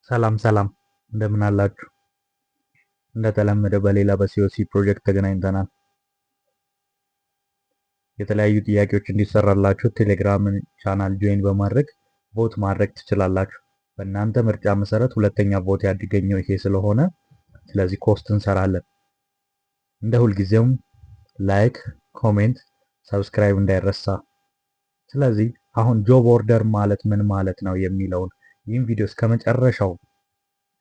ሰላም ሰላም፣ እንደምን አላችሁ? እንደተለመደው በሌላ በ COC ፕሮጀክት ተገናኝተናል። የተለያዩ ጥያቄዎች እንዲሰራላችሁ ቴሌግራምን channel join በማድረግ vote ማድረግ ትችላላችሁ። በእናንተ ምርጫ መሰረት ሁለተኛ vote ያገኘው ይሄ ስለሆነ ስለዚህ cost እንሰራለን። እንደ ሁልጊዜውም like፣ comment፣ subscribe እንዳይረሳ። ስለዚህ አሁን job order ማለት ምን ማለት ነው የሚለውን ይህን ቪዲዮ እስከ መጨረሻው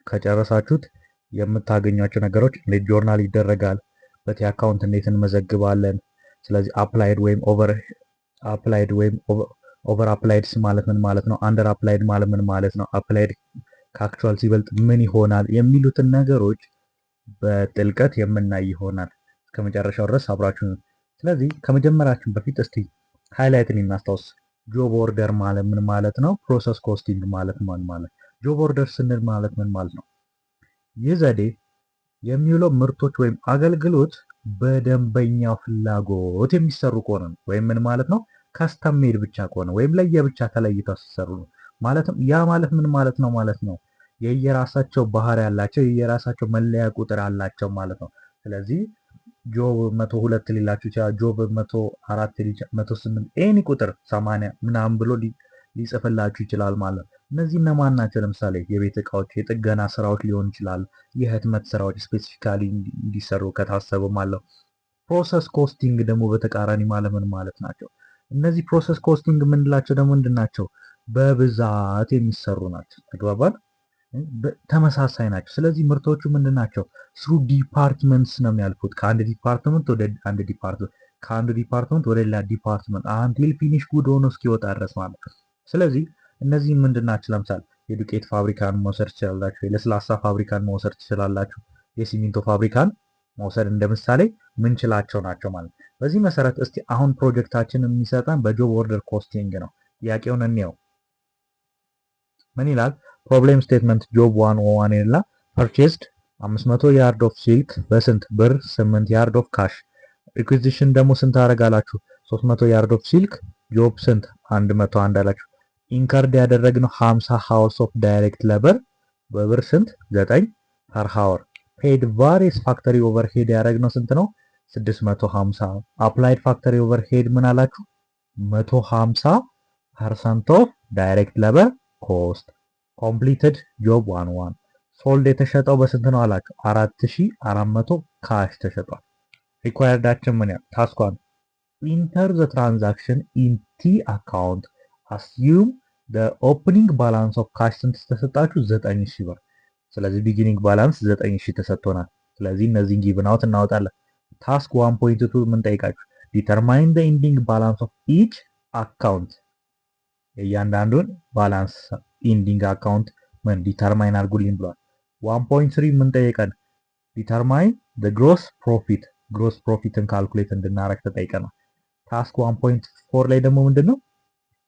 ከጨረሳችሁት የምታገኟቸው ነገሮች እንዴት ጆርናል ይደረጋል፣ በ T account እንዴት እንመዘግባለን፣ ስለዚህ applied ወይም over applied ወይም over applied ማለት ምን ማለት ነው፣ under applied ማለት ምን ማለት ነው፣ applied ከ actual ሲበልጥ ምን ይሆናል የሚሉትን ነገሮች በጥልቀት የምናይ ይሆናል። እስከ መጨረሻው ድረስ አብራችሁ። ስለዚህ ከመጀመራችን በፊት እስቲ highlight ን እናስታውስ። Job order ማለት ምን ማለት ነው? Process costing ማለት ምን ማለት? Job order ስንል ማለት ምን ማለት ነው? ይህ ዘዴ የሚውለው ምርቶች ወይም አገልግሎት በደንበኛው ፍላጎት የሚሰሩ ከሆነ ነው። ወይም ምን ማለት ነው? Custom made ብቻ ከሆነ ወይም ለየብቻ ተለይተው ሲሰሩ ነው። ማለትም ያ ማለት ምን ማለት ነው ማለት ነው? የየራሳቸው ባህሪ ያላቸው፣ የየራሳቸው መለያ ቁጥር አላቸው ማለት ነው። ስለዚህ job 102 ሊላችሁ ይችላል። Job 104፣ 108፣ any ቁጥር 80 ምናምን ብሎ ሊጽፍላችሁ ይችላል ማለት ነው። እነዚህ እነማን ናቸው? ለምሳሌ የቤት እቃዎች፣ የጥገና ስራዎች ሊሆን ይችላል። የህትመት ስራዎች specifically እንዲሰሩ ከታሰቡ ማለት ነው። Process costing ደግሞ በተቃራኒ ማለት ምን ማለት ናቸው? እነዚህ process costing የምንላቸው ደግሞ ምንድን ናቸው? በብዛት የሚሰሩ ናቸው። ተግባባን? ተመሳሳይ ናቸው። ስለዚህ ምርቶቹ ምንድን ናቸው? Through departments ነው የሚያልፉት። ከአንድ department ወደ አንድ department፣ ከአንዱ department ወደ ሌላ department until finish good ሆኖ እስኪወጣ ድረስ ማለት ነው። ስለዚህ እነዚህ ምንድን ናቸው? ለምሳሌ የዱቄት ፋብሪካን መውሰድ ትችላላችሁ። የለስላሳ ፋብሪካን መውሰድ ትችላላችሁ። የሲሚንቶ ፋብሪካን መውሰድ እንደ ምሳሌ ምንችላቸው ናቸው ማለት ነው። በዚህ መሰረት እስቲ አሁን ፕሮጀክታችን የሚሰጠን በ job order costing ነው። ጥያቄውን እንየው። ምን ይላል? Problem statement job 101 ይላል። Purchased 500 yard of silk በስንት ብር? 8 yard of cash። Requisition ደግሞ ስንት አደረጋላችሁ? 300 yard of silk job ስንት? 101 አላችሁ። Incurred ያደረግነው 50 hours of direct labor በብር ስንት? 9 per hour። Paid various factory overhead ያደረግነው ስንት ነው? 650። Applied factory overhead ምን አላችሁ? 150% of direct labor cost። Completed job 11። Sold የተሸጠው በስንት ነው አላችሁ? 4400 cash ተሸጧል። Required ኣችን ምን ያህል? Task 1, enter the transaction in T account, assume the opening balance of cash ስንት ተሰጣችሁ? 9000 ብር። ስለዚህ beginning balance 9000 ተሰጥቶናል። ስለዚህ እነዚህን given out እናወጣለን። Task 1.2 ምን ጠይቃችሁ? Determine the ending balance of each account። የእያንዳንዱን balance ending account ምን determine አድርጉልኝ ብሏል። 1.3 ምን ጠየቀን? Determine the gross profit፣ gross profit ን calculate እንድናረግ ተጠይቀናል። Task 1.4 ላይ ደግሞ ምንድን ነው፣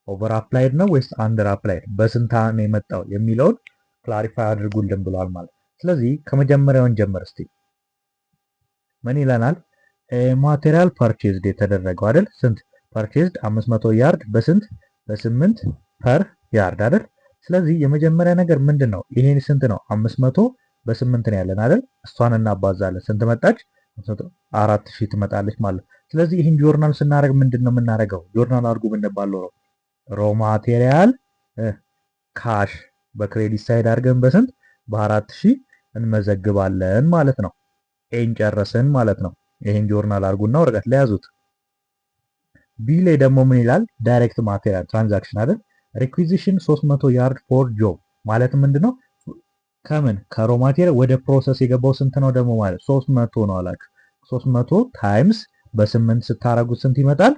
over applied ነው ወይስ under applied፣ በስንት ነው የመጣው የሚለውን clarify አድርጉልን ብሏል ማለት። ስለዚህ ከመጀመሪያውን ጀምር እስቲ። ምን ይለናል? Material purchased የተደረገው አይደል? ስንት purchased? 500 yard በስንት? በ8 per yard አይደል? ስለዚህ የመጀመሪያ ነገር ምንድን ነው? ይሄን ስንት ነው? 500 በ8 ነው ያለን አይደል? እሷን እናባዛለን። ስንት መጣች? 4000 ትመጣለች ማለት ነው። ስለዚህ ይህን ጆርናል ስናደርግ ምንድን ነው የምናደርገው? ጆርናል አድርጉ ብንባል ነው raw material cash በ credit side አድርገን በስንት? በ4000 እንመዘግባለን ማለት ነው። A ን ጨረስን ማለት ነው። ይሄን ጆርናል አድርጉና ወረቀት ላይ ያዙት። B ላይ ደግሞ ምን ይላል? Direct material transaction አይደል? Requisition 300 yard for job ማለት ምንድነው? ከምን ከ raw material ወደ process የገባው ስንት ነው ደግሞ ማለት 300 ነው አላችሁ። 300 times በ8 ስታረጉት ስንት ይመጣል?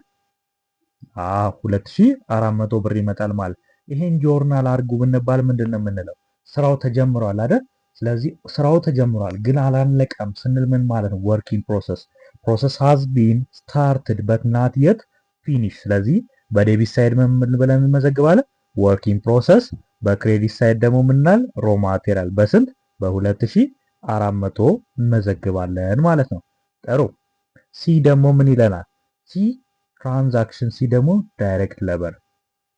አዎ፣ 2400 ብር ይመጣል ማለት። ይሄን ጆርናል አድርጉ ብንባል ምንድን ነው የምንለው? ስራው ተጀምሯል አይደል? ስለዚህ ስራው ተጀምሯል ግን አላለቀም ስንል ምን ማለት ነው? Work in process፣ process has been started but not yet finish። ስለዚህ በ debit side ምን ብለን እንመዘግባለን? Work in process። በ credit side ደግሞ ምናል raw material በስንት? በ2400 እንመዘግባለን ማለት ነው። ጥሩ። C ደግሞ ምን ይለናል? C transaction C ደግሞ direct labor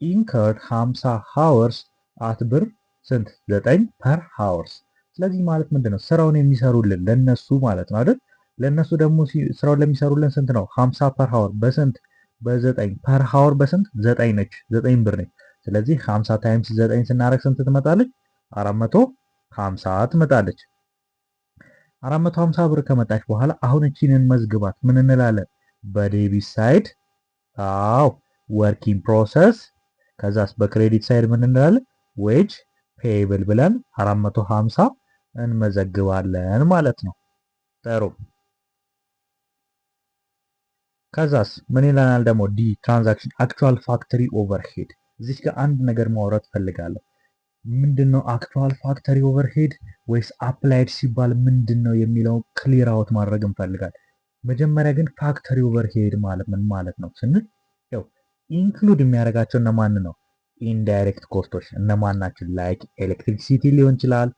incurred 50 hours at ብር ስንት? 9 per hours። ስለዚህ ማለት ምንድን ነው? ስራውን የሚሰሩልን ለነሱ ማለት ነው አይደል? ለነሱ ደግሞ ስራውን ለሚሰሩልን ስንት ነው? 50 per hour በስንት? በ9 per hour። በስንት? 9 ነች፣ 9 ብር ነች። ስለዚህ 50 times 9 ስናደርግ ስንት ትመጣለች? 450 ትመጣለች። 450 ብር ከመጣች በኋላ አሁን እቺንን መዝግባት ምን እንላለን? በ debit side አዎ work in process፣ ከዛስ በ credit side ምን እንላለን? Wage payable ብለን 450 እንመዘግባለን ማለት ነው። ጥሩ። ከዛስ ምን ይለናል ደግሞ? D transaction actual factory overhead። እዚህ ጋር አንድ ነገር ማውራት ፈልጋለሁ። ምንድን ነው actual factory overhead ወይስ applied ሲባል ምንድን ነው የሚለው clear out ማድረግ እንፈልጋለን። መጀመሪያ ግን factory overhead ማለት ምን ማለት ነው ስንል ያው include የሚያደርጋቸው እነማን ነው? Indirect cost ኦች እነማን ናቸው? Like electricity ሊሆን ይችላል፣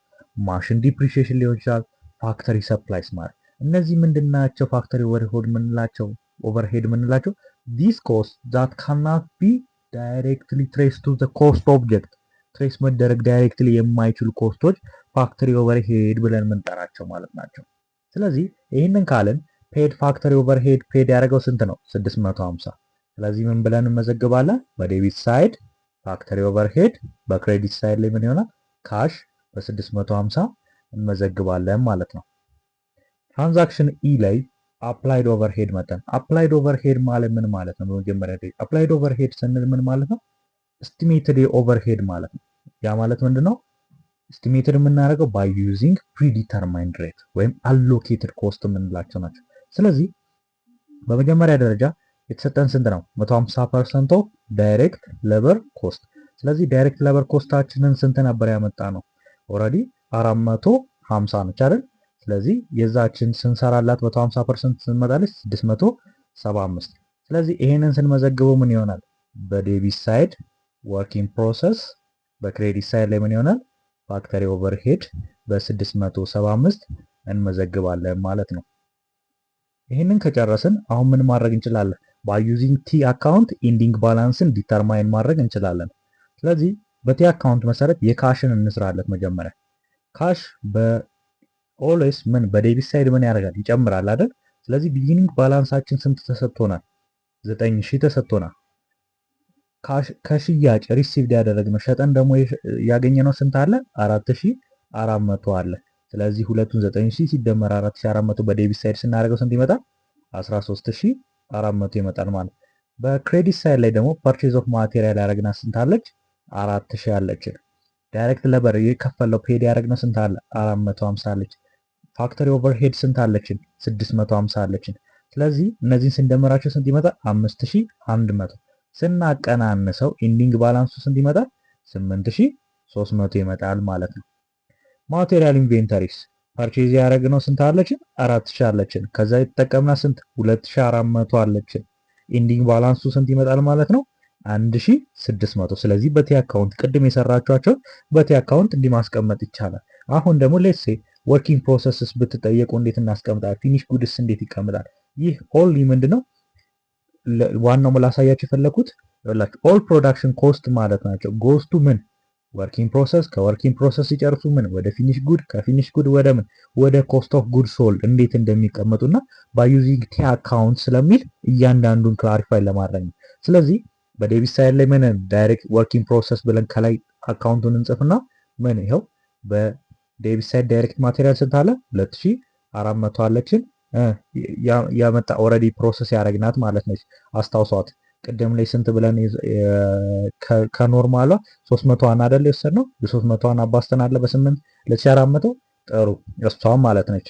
machine depreciation ሊሆን ይችላል፣ factory supplies ማለት እነዚህ ምንድን ናቸው? Factory overhead የምንላቸው ዲስ ኮስት ዛት ካናት ቢ ዳይሬክትሊ ትሬስ ቱ ዘ ኮስት ኦብጀክት፣ ትሬስ መደረግ directly የማይችሉ cost ኦች factory overhead ብለን የምንጠራቸው ማለት ናቸው። ስለዚህ ይህንን ካልን paid factory overhead paid ያደረገው ስንት ነው? 650። ስለዚህ ምን ብለን እንመዘግባለን? በ debit side factory overhead፣ በ credit side ላይ ምን ይሆናል? Cash በ650 እንመዘግባለን ማለት ነው። Transaction E ላይ applied overhead መጠን። Applied overhead ማለት ምን ማለት ነው? በመጀመሪያ ደረጃ applied overhead ስንል ምን ማለት ነው? Estimated overhead ማለት ነው። ያ ማለት ምንድነው? Estimated የምናደርገው by using predetermined rate ወይም allocated cost የምንላቸው ናቸው። ስለዚህ በመጀመሪያ ደረጃ የተሰጠን ስንት ነው? 150% of direct labor cost። ስለዚህ direct labor cost ኣችንን ስንት ነበር ያመጣነው? Already 450 ነች አይደል? ስለዚህ የዛችን ስንሰራላት 150% ስንመጣለች 675። ስለዚህ ይሄንን ስንመዘግበው ምን ይሆናል? በ debit side work in process፣ በ credit side ላይ ምን ይሆናል? Factory overhead በ675 እንመዘግባለን ማለት ነው። ይህንን ከጨረስን አሁን ምን ማድረግ እንችላለን? By using T account ending balance ን determine ማድረግ እንችላለን። ስለዚህ በ T account መሰረት የ cash ን እንስራለት። መጀመሪያ cash በ always ምን በ debit side ምን ያደርጋል? ይጨምራል አይደል? ስለዚህ beginning balance ኣችን ስንት ተሰጥቶናል? 9000 ተሰጥቶናል። ከሽያጭ received ያደረግነው ሸጠን ደግሞ ያገኘነው ስንት አለ? 4400 አለ። ስለዚህ ሁለቱን 9000 ሲደመር 4400 በ debit side ስናደርገው ስንት ይመጣል? 13400 ይመጣል ማለት። በ credit side ላይ ደግሞ purchase of material ያደረግናት ስንት አለች? 4000 አለችን። Direct labor የከፈለው paid ያደረግነው ስንት አለ? 450 አለች። Factory overhead ስንት አለችን? 650 አለችን። ስለዚህ እነዚህን ስንደምራቸው ስንት ይመጣል? 5100። ስናቀናንሰው ending balance ኡ ስንት ይመጣል? 8300 ይመጣል ማለት ነው። Material inventories purchase ያደረግነው ስንት አለችን? 4000 አለችን። ከዛ የተጠቀምናት ስንት? 2400 አለችን። Ending balance ኡ ስንት ይመጣል ማለት ነው? 1600። ስለዚህ በ T account ቅድም የሰራችኋቸው በ T account እንዲህ ማስቀመጥ ይቻላል። አሁን ደግሞ let's say work in process ብትጠየቁ እንዴት እናስቀምጣል? Finished goods እንዴት ይቀመጣል? ይህ only ምንድነው ዋናው ላሳያችሁ የፈለኩት all production cost ማለት ናቸው። Goes to ምን work in process፣ ከ work in process ሲጨርሱ ምን ወደ finished good፣ ከ finished good ወደ ምን ወደ cost of good sold እንዴት እንደሚቀመጡና by using T account ስለሚል እያንዳንዱን clarify ለማድረግ ነው። ስለዚህ በ debit side ላይ ምን direct work in process ብለን ከላይ account ኡን እንጽፍና ምን ይኸው በ debit side direct material ስንት አለ? 2400 አለችን፣ ያመጣ already process ያደረግናት ማለት ነች። አስታውሷት፣ ቅድም ላይ ስንት ብለን ከ normal ኧ 300ዋን አይደል የወሰድነው? የ300ዋን አባዝተን አለ በ8 2400። ጥሩ፣ እሷም ማለት ነች።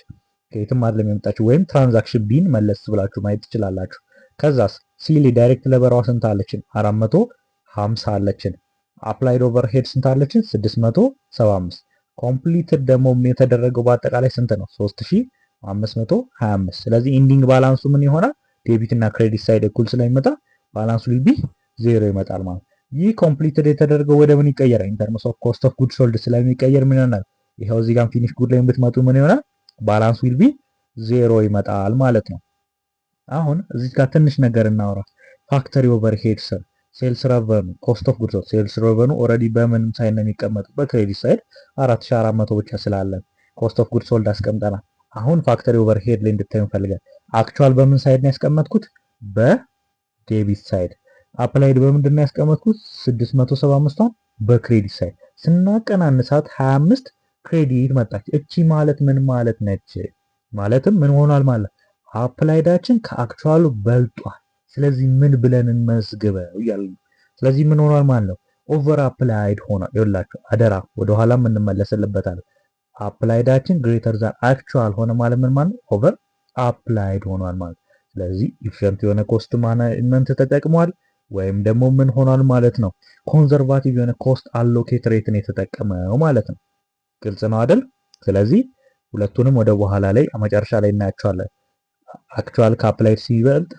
ከየትም አይደለም የመጣችው። ወይም transaction B ን መለስ ብላችሁ ማየት ትችላላችሁ። ከዛስ ሲሊ direct labor ዋ ስንት አለችን? 450 አለችን። Applied overhead ስንት አለችን? 675። Completed ደግሞ የተደረገው በአጠቃላይ ስንት ነው? 3525። ስለዚህ ending balance ኡ ምን ይሆናል? Debit እና credit side እኩል ስለሚመጣ balance ኡ will be zero ይመጣል ማለት። ይህ completed የተደረገው ወደ ምን ይቀየራል? In terms of cost of good sold ስለሚቀየር ምን ይሆናል? ይኸው እዚህ ጋር finished good ላይ ብትመጡ ምን ይሆናል? Balance will be zero ይመጣል ማለት ነው። አሁን እዚህ ጋር ትንሽ ነገር እናውራ። Factory overhead ስር Sales revenue, cost of goods, sales revenue already በምን side ነው የሚቀመጡት? በ credit side 4400 ብቻ ስላለን cost of goods sold አስቀምጠናል። አሁን factory overhead ላይ እንድታዩ እንፈልጋለን። Actual በምን side ነው ያስቀመጥኩት? በ debit side። Applied በምንድን ነው ያስቀመጥኩት? 675ቷን በ credit side ስናቀናንሳት 25 credit መጣች። እቺ ማለት ምን ማለት ነች? ማለትም ምን ሆኗል ማለት applied ኣችን ከ actual ኡ በልጧል። ስለዚህ ምን ብለን እንመዝግበው እያሉ ነው። ስለዚህ ምን ሆኗል ማለት ነው? Over applied ሆኗል። ይኸውላችሁ አደራ ወደኋላ እንመለስልበታለን። Applied ኣችን greater than actual ሆነ ማለት ምን ማለት ነው? Over applied ሆኗል ማለት። ስለዚህ efficient የሆነ cost management ተጠቅሟል ወይም ደግሞ ምን ሆኗል ማለት ነው? Conservative የሆነ cost allocate rate ን የተጠቀመው ማለት ነው። ግልጽ ነው አይደል? ስለዚህ ሁለቱንም ወደ በኋላ ላይ መጨረሻ ላይ እናያቸዋለን። Actual ከ applied ሲበልጥ፣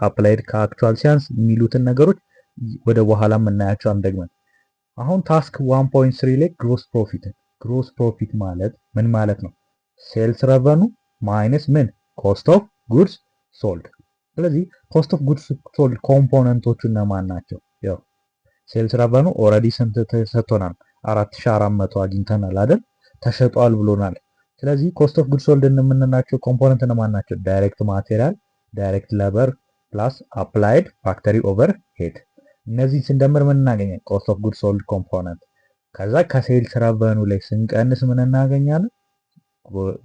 applied ከ actual ሲያንስ የሚሉትን ነገሮች ወደ በኋላ የምናያቸው ደግመን። አሁን task 1.3 ላይ gross profit። Gross profit ማለት ምን ማለት ነው? Sales revenue minus ምን? Cost of goods sold። ስለዚህ cost of goods sold component ኦቹ እነማን ናቸው? ያው sales revenue already ስንት ተሰጥቶናል? 4400 አግኝተናል አይደል? ተሸጧል ብሎናል። ስለዚህ cost of goods sold የምንላቸው component እነማን ናቸው? Direct material፣ direct labor plus applied factory overhead። እነዚህን ስንደምር ምን እናገኛለን? Cost of goods sold component። ከዛ ከ sales revenue ላይ ስንቀንስ ምን እናገኛለን?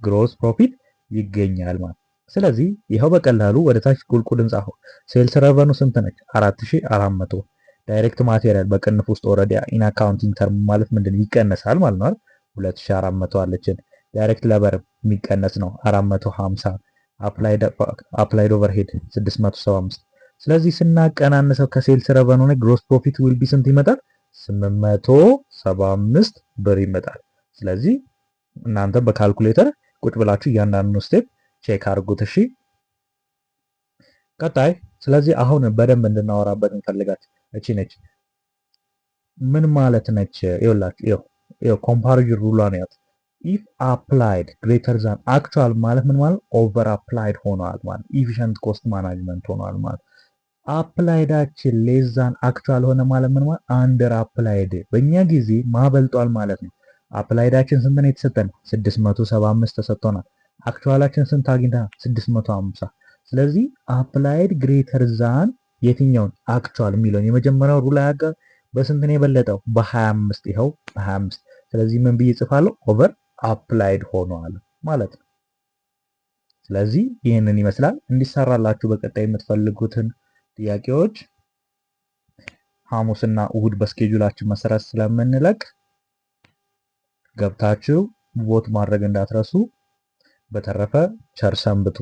Gross profit ይገኛል ማለት። ስለዚህ ይኸው በቀላሉ ወደ ታች ቁልቁል እንጻፈው። Sales revenue ስንት ነች? 4400። Direct material በቅንፍ ውስጥ already in accounting term ማለት ምንድን ይቀነሳል ማለት ነው። 2400 አለችን። Direct labor የሚቀነስ ነው 450። Applied overhead 675። ስለዚህ ስናቀናንሰው ከ sales revenue ላይ gross profit will be ስንት ይመጣል? 875 ብር ይመጣል። ስለዚህ እናንተ በካልኩሌተር ቁጭ ብላችሁ እያንዳንዱ step check አድርጉት። እሺ ቀጣይ። ስለዚህ አሁን በደንብ እንድናወራበት እንፈልጋት እቺ ነች። ምን ማለት ነች? ይኸውላችሁ፣ ይኸው comparison rule ኧን ያት። If applied greater than actual ማለት ምን ማለት? Over applied ሆኗል ማለት፣ efficient cost management ሆኗል ማለት። Applied ኣችን less than actual ሆነ ማለት ምን ማለት? Under applied፣ በእኛ ጊዜ ማበልጧል ማለት ነው። Applied ኣችን ስንት ነው የተሰጠን? 675 ተሰጥቶናል። Actual ኣችን ስንት አግኝተናል? 650። ስለዚህ applied greater than የትኛውን? Actual የሚለውን የመጀመሪያው rule ያጋ በስንት ነው የበለጠው? በ25። ይኸው በ25። ስለዚህ ምን ብዬ ጽፋለሁ? Over applied ሆኗል ማለት ነው። ስለዚህ ይህንን ይመስላል። እንዲሰራላችሁ በቀጣይ የምትፈልጉትን ጥያቄዎች ሐሙስና እሁድ በ schedule ኣችን መሰረት ስለምንለቅ ገብታችሁ vote ማድረግ እንዳትረሱ። በተረፈ ቸር ሰንብቱ።